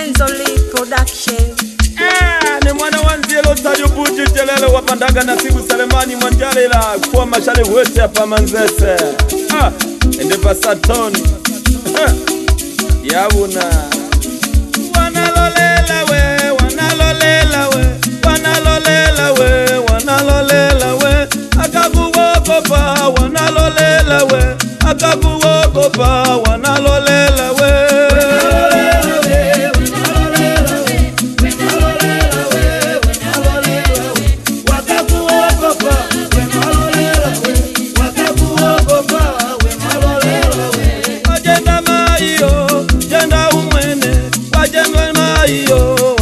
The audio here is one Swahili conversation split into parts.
Enzoli Production. Ni mwana wanzielo tajubuji jelele wapandaga nasibu Selemani Mwanjalela kwa mashale wote hapa Manzese. Ende Satoni. Yabuna. Wanalolela we, wanalolela we, wanalolela we, wanalolela we. Akakuogopa, wanalolela we, akakuogopa, wanalolela we.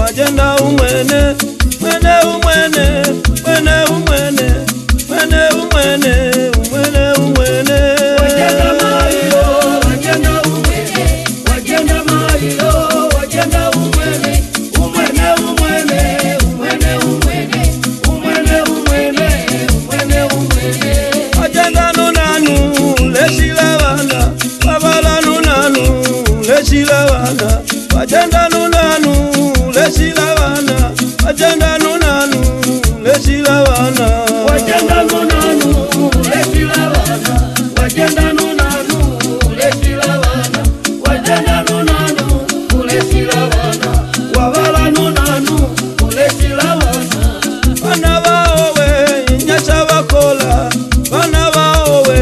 Wajenda umwene, mwene umwene, mwene umwene, mwene umwene, umwene umwene. Wajenda maiyo, wajenda umwene, wajenda maiyo, wajenda umwene, umwene umwene, umwene umwene, umwene umwene, umwene umwene. Wajenda nunanu, leshila bana, babala nunanu, leshila bana. Wajenda nunanu, leshila bana, wajenda nunanu, leshila bana. Wajenda nunanu, leshila bana, wajenda nunanu, leshila bana, wajenda nunanu, leshila bana, wabala nunanu, leshila bana. Bana baowe nyacha bakola, bana baowe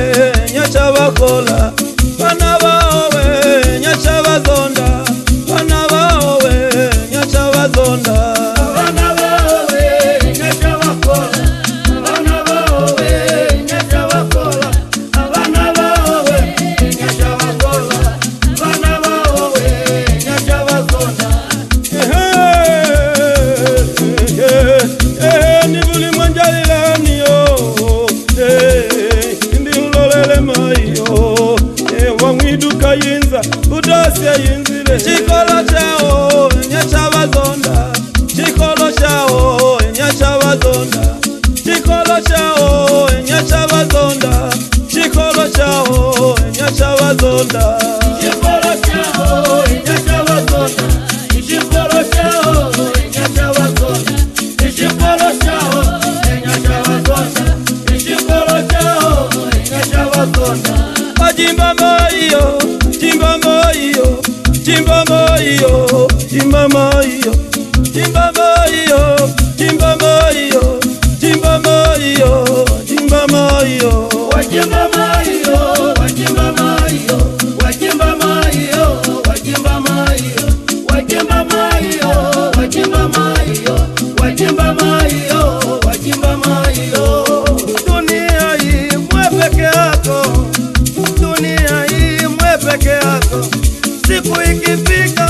nyacha bakola, bana baowe nyacha bazonda. Bana baowe nyacha bazonda. Bana baowe nyacha bakola, bana baowe nyacha bakola, bana baowe nyacha bakola, bana baowe nyacha bazonda. Ni buli mwanjalila niyo, ndi ulolele maiyo, wamwiduka yinza, udosya yinzile. Chikolo chao nyacha bazonda, chikolo chao nyacha bazonda, chikolo chao nyacha bazonda, chikolo chao nyacha bazonda. Chikolo chao nyacha bazonda, chikolo chao nyacha bazonda, chikolo chao nyacha bazonda, chikolo chao nyacha bazonda. Jimba maiyo, jimba maiyo, jimba maiyo, jimba maiyo, jimba maiyo, jimba maiyo, jimba maiyo, jimba maiyo. Wajimba maiyo, wajimba maiyo, wajimba maiyo, wajimba maiyo, wajimba maiyo, wajimba maiyo, wajimba maiyo, wajimba maiyo. Dunia hii mwe peke yako, dunia hii mwe peke yako, siku ikifika